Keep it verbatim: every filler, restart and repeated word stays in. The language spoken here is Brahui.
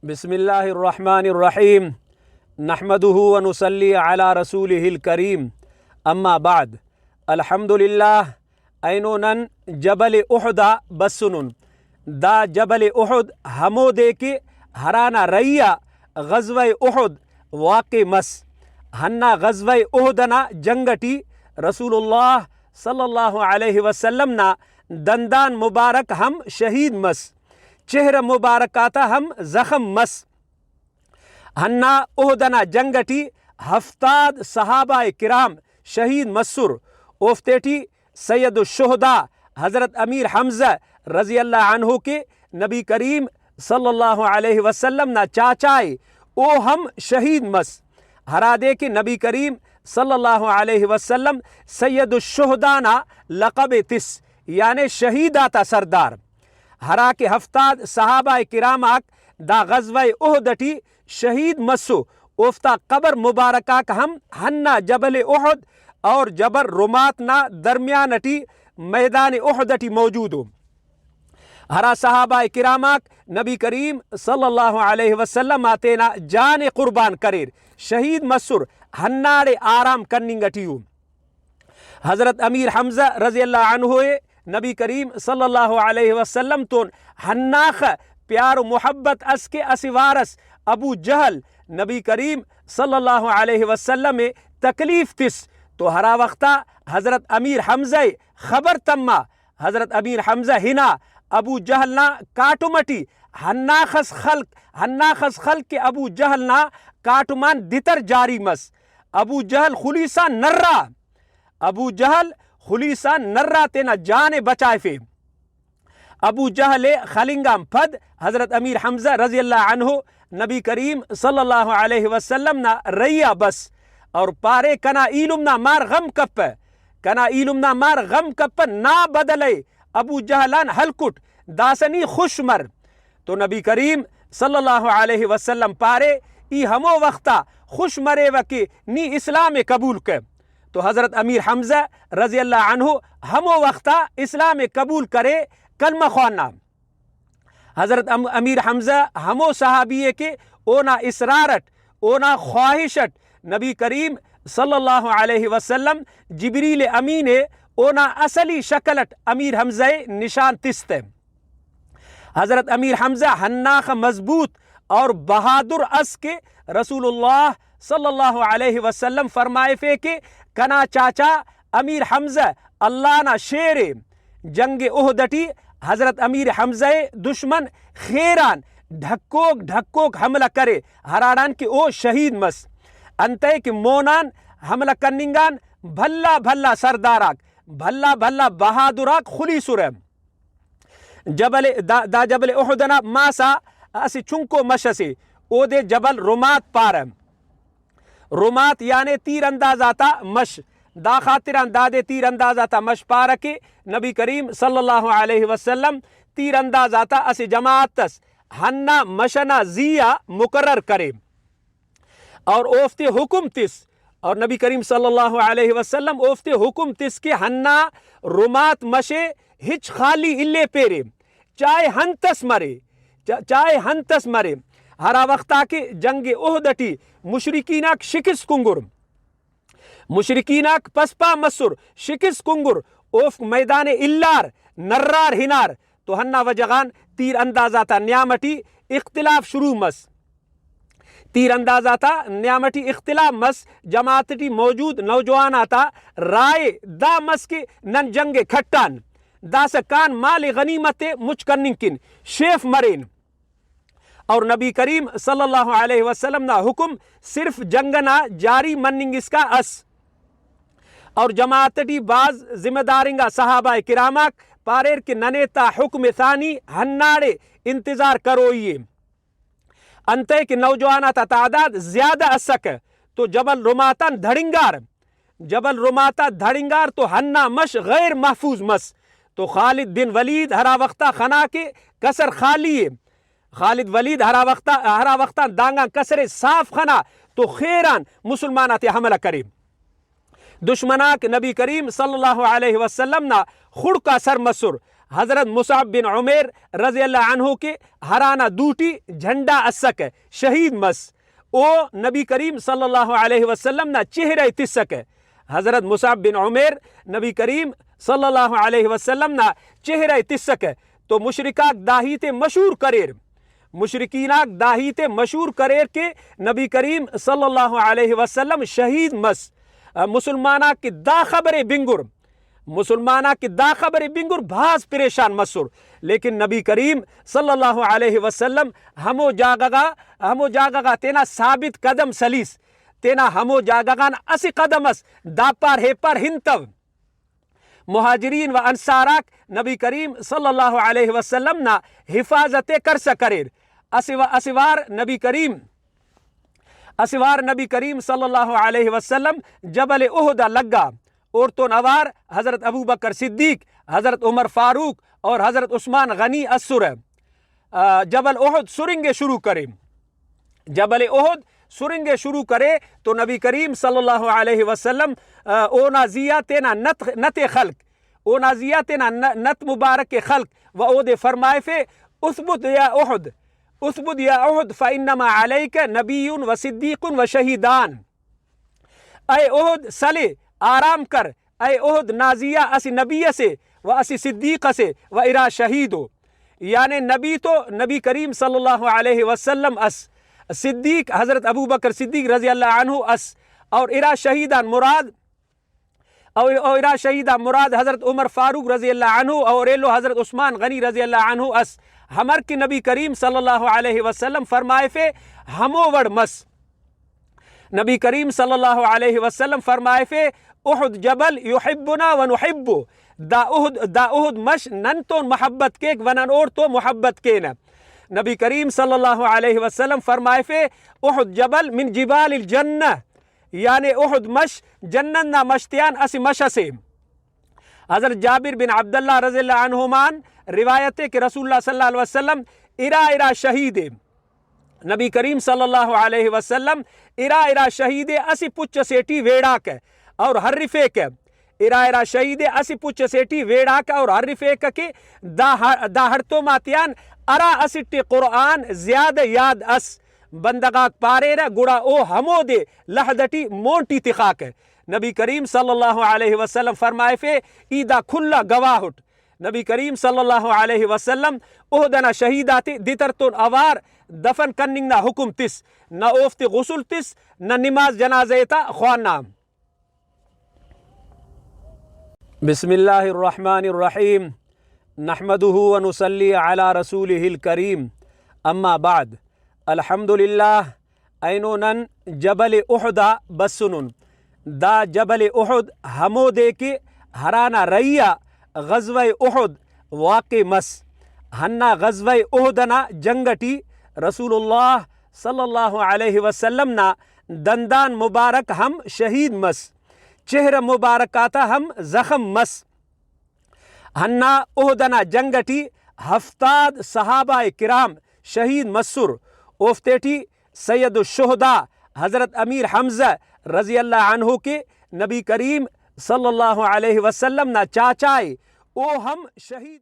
بسم اللہ الرحمن الرحیم۔ نحمدہ و نصلی علی رسولہ الکریم۔ اما بعد۔ الحمدللہ، اینو نن جبل احد آ بسنن۔ دا جبل احد ہمودے کہ ہرانا رہی آ غزوہ احد واقع مس۔ ہندا غزوہ احد ئنا جنگ ئٹی رسول اللہ صلی اللہ علیہ وسلم نا دندان مبارک ہم شہید مس، چہرہ مبارک آتا ہم زخم مس۔ ہندا احد ئنا جنگ ئٹی ہفتاد صحابہ کرام شہید مسر، اوفتے ٹی سید الشہداء حضرت امیر حمزہ رضی اللہ عنہ کہ نبی کریم صلی اللہ علیہ وسلم نا چاچا ءِ، او ہم شہید مس، ہرادے کہ نبی کریم صلی اللہ علیہ وسلم سید الشہداء نا لقب ءِ تس، یعنی شہید آتا سردار۔ ہرا کہ ہفتاد صحابہ کرام آک دا غزوہ احد ٹی شہید مسو، اوفتا قبر مبارک آک ہم ہندا جبل احد اور جبل رمات نا درمیان ٹی میدان احد ٹی موجود ءُ۔ ہرا صحابہ کرام آک نبی کریم صلی اللہ علیہ وسلم آ تینا جان ءِ قربان کریر، شہید مسر، ہنداڑے آرام کننگ ٹی ءُ۔ حضرت امیر حمزہ رضی اللہ عنہ ءِ نبی کریم صلی اللہ علیہ وسلم تون ہنداخہ پیار و محبت ئس کہ اسہ وارس ابو جہل نبی کریم صلی اللہ علیہ وسلم ءِ تکلیف تس تو ہرا وختا حضرت امیر حمزہ ءِ خبر تما، حضرت امیر حمزہ ہنا ابو جہل نا کاٹم ٹی ہنداخس خلق، ہنداخس خلق کہ ابو جہل نا کاٹم آن دتر جاری مس۔ ابو جہل خلیسا نرا، ابو جہل خلیسا نرا تینا جان ءِ بچائفے۔ ابو جہل ءِ خلنگ آن پد حضرت امیر حمزہ رضی اللہ عنہ نبی کریم صلی اللہ علیہ وسلم نا رہی آ بس اور پارے، کنا ایلم نا مار غم کپہ، کنا ایلم نا مار غم کپہ، نا بدلہ ابو جہل آن ہلکٹ، داسہ نی خوش مر۔ تو نبی کریم صلی اللہ علیہ وسلم پارے، ای ہمو وختا خوش مریوہ کہ نی اسلام ءِ قبول کیو۔ تو حضرت امیر حمزہ رضی اللہ عنہ ہمو وختا اسلام ءِ قبول کرے، کلمہ خوانا۔ حضرت ام-، امیر حمزہ ہمو صحابی ءِ کہ اونا اصرار اٹ، اونا خواہش اٹ نبی کریم صلی اللہ علیہ وسلم جبریل امین ءِ اونا اصلی شکل اٹ امیر حمزہ ءِ نشان تس تہ۔ حضرت امیر حمزہ ہنداخہ مضبوط اور بہادر ئس کہ رسول اللہ صلی اللہ علیہ وسلم فرمائفے کہ کنا چاچا امیر حمزہ اللہ نا شیر ءِ۔ جنگ احد ٹی حضرت امیر حمزہ ءِ دشمن خیران ڈھکوک ڈھکوک حملہ کرے، ہراڑان کہ او شہید مس۔ انتئے کہ مونان حملہ کننگ آن بھلا بھلا سردار آک، بھلا بھلا بہادر آک خلیسرہ۔ جبل دا، دا جبل احد ئنا ماس آ اسہ چنکو مش ئسے، اودے جبل رمات پارہ۔ رمات یعنی تیر انداز آتا مش، دا خاطران دادے تیر انداز آتا مش پارہ کہ نبی کریم صلی اللہ علیہ وسلم تیر انداز آتا اسہ جماعت اس ہندا مش ئنا زی آ مقرر کرے۔ اور اوفتے حکم تس، اور نبی کریم صلی اللہ علیہ وسلم اوفتے حکم تس کہ ہندا رمات مش ءِ ہچ خالی الیپیرے، چائے ہنتس مرے، چا-، چائے ہنتس مرے۔ ہرا وختا کہ جنگ احد ٹی مشرکین آک شکست کنگر، مشرکین آک پسپا مسر، شکست کنگر، اوفک میدان الار، نرار ہنار، تو ہندا وجہ غان تیر انداز آتا نیام ٹی اختلاف شروع مس۔ تیر انداز آتا نیام ٹی اختلاف مس، جماعت ٹی موجود نوجوان آتا رائے دا مس کہ نن جنگ ءِ کھٹان، داسہ کان مال غنیمت ءِ مچ کننگ کن شیف مرین۔ اور نبی کریم صلی اللہ علیہ وسلم نا حکم صرف جنگ ئنا جاری مننگ اسکا ئس۔ اور جماعت ٹی بھاز ذمہ دار انگا صحابہ کرام آک پاریر کہ ننے تا حکم ثانی ہنداڑے انتظار کروئی ءِ۔ انتئے کہ نوجوان آتا تعداد زیادہ ئسکہ تو جبل رمات آن دھڑنگار، جبل رمات آ دھڑنگار تو ہندا مش غیر محفوظ مس۔ تو خالد بن ولید ہرا وختا خنا کہ کسر خالی ءِ، خالد ولید ہرا وختا، ہرا وختا دانگان کسر ءِ صاف خنا تو خیران مسلمان آتے حملہ کرے۔ دشمن آک نبی کریم صلی اللہ علیہ وسلم نا خڑک آ سر مسر، حضرت مصعب بن عمیر رضی اللہ عنہ کہ ہرانا دوٹی جھنڈا اسکہ، شہید مس، او نبی کریم صلی اللہ علیہ وسلم نا چہرہ ءِ تسکہ۔ حضرت مصعب بن عمیر نبی کریم صلی اللہ علیہ وسلم نا چہرہ ءِ تسکہ، تو مشرک آک دا ہیت ءِ مشہور کریر۔ مشرکین آک دا ہیت ءِ مشہور کریر کہ نبی کریم صلی اللہ علیہ وسلم شہید مس۔ مسلمان آک کہ دا خبر ءِ بنگر، مسلمان آک کہ دا خبر ءِ بنگر بھاز پریشان مسر، لیکن نبی کریم صلی اللہ علیہ وسلم ہمو جاگہ غا، ہمو جاگہ غا تینا ثابت قدم سلیس، تینا ہمو جاگہ غان اسہ قدم اس داپار ہیپار ہنتو۔ مہاجرین و انصار آک نبی کریم صلی اللہ علیہ وسلم نا حفاظت ءِ کرسا کریر۔ اسہ و-، اسہ وار نبی کریم، اسہ وار نبی کریم صلی اللہ علیہ وسلم جبل احد آ لگا۔ اوڑتون اوار حضرت ابوبکر صدیق، حضرت عمر فاروق اور حضرت عثمان غنی اسرہ۔ آ، جبل احد سرنگ ءِ شروع کرے۔ جبل احد سرنگ ءِ شروع کرے تو نبی کریم صلی اللہ علیہ وسلم، آ، اونا زی آ تینا نت، نت ءِ خلک، اونا زی آ تینا ن-، نت مبارک ءِ خلک و اودے فرمائفے، اثبت یا احد، اثبت یا احد فانما علیک نبی و صدیق و شہیدان۔ اے احد سلے، آرام کر، اے احد نا زی آ اسہ نبی اسے و اسہ صدیق اسے و ارا شہید او۔ یعنی نبی تو نبی کریم صلی اللہ علیہ وسلم اس، صدیق حضرت ابوبکر صدیق رضی اللہ عنہ اس، اور ارا شہید آن مراد، اور، اور ارا شہید آن مراد حضرت عمر فاروق رضی اللہ عنہ اور ایلو حضرت عثمان غنی رضی اللہ عنہ اس، ہمر کہ نبی کریم صلی اللہ علیہ وسلم فرمائفے ہمو وڑ مس۔ نبی کریم صلی اللہ علیہ وسلم فرمائفے، احد جبل یحبنا و نحبہ، دا احد، دا احد مش نن تون محبت کیک و نن اوڑتون محبت کینہ۔ نبی کریم صلی اللہ علیہ وسلم فرمائفے، احد جبل من جبال الجنہ، یعنی احد مش جنت نا مش تیان اسہ مش اسے۔ حضرت جابر بن عبداللہ رضی اللہ عنہما آن روایت ءِ کہ رسول اللہ صلی اللہ علیہ وسلم ارا ارا شہید ءِ، نبی کریم صلی اللہ علیہ وسلم ارا ارا شہید ءِ اسہ پچ اسے ٹی ویڑاکہ اور ہرفیکہ۔ ارا ارا شہید ءِ اسہ پچ اسے ٹی ویڑاکہ اور ہرفیکہ کہ دا ہ-، دا ہڑتوم آتیان ہرا اسٹ ءِ قرآن زیادہ یاد ئس، بندغ آک پاریرہ، گڑا او ہمودے لحد ٹی مون ٹی تخاکہ۔ نبی کریم صلی اللہ علیہ وسلم فرمائفے، ای دا کل آ گواہ اٹ۔ نبی کریم صلی اللہ علیہ وسلم احد ئنا شہید آتے دتر تون اوار دفن کننگ نا حکم تس، نہ اوفتے غسل تس، نہ نماز جنازہ ءِ تا خوانا۔ بسم اللہ الرحمن الرحیم۔ نحمده ونصلي على رسوله الكريم۔ اما بعد۔ الحمدللہ، اینو نن جبل احد آ بسنن۔ دا جبل احد ہمودے کہ ہرانا رہی آ غزوہ احد واقع مس۔ ہندا غزوہ احد ئنا جنگ ئٹی رسول اللہ صلی اللہ علیہ وسلم نا دندان مبارک ہم شہید مس، چہرہ مبارک آتا ہم زخم مس۔ ہندا احد ئنا جنگ ئٹی ہفتاد صحابہ کرام شہید مسر، اوفتیٹی سید الشہداء حضرت امیر حمزہ رضی اللہ عنہ کہ نبی کریم صلی اللہ علیہ وسلم نا چاچا ءِ، او ہم شہید۔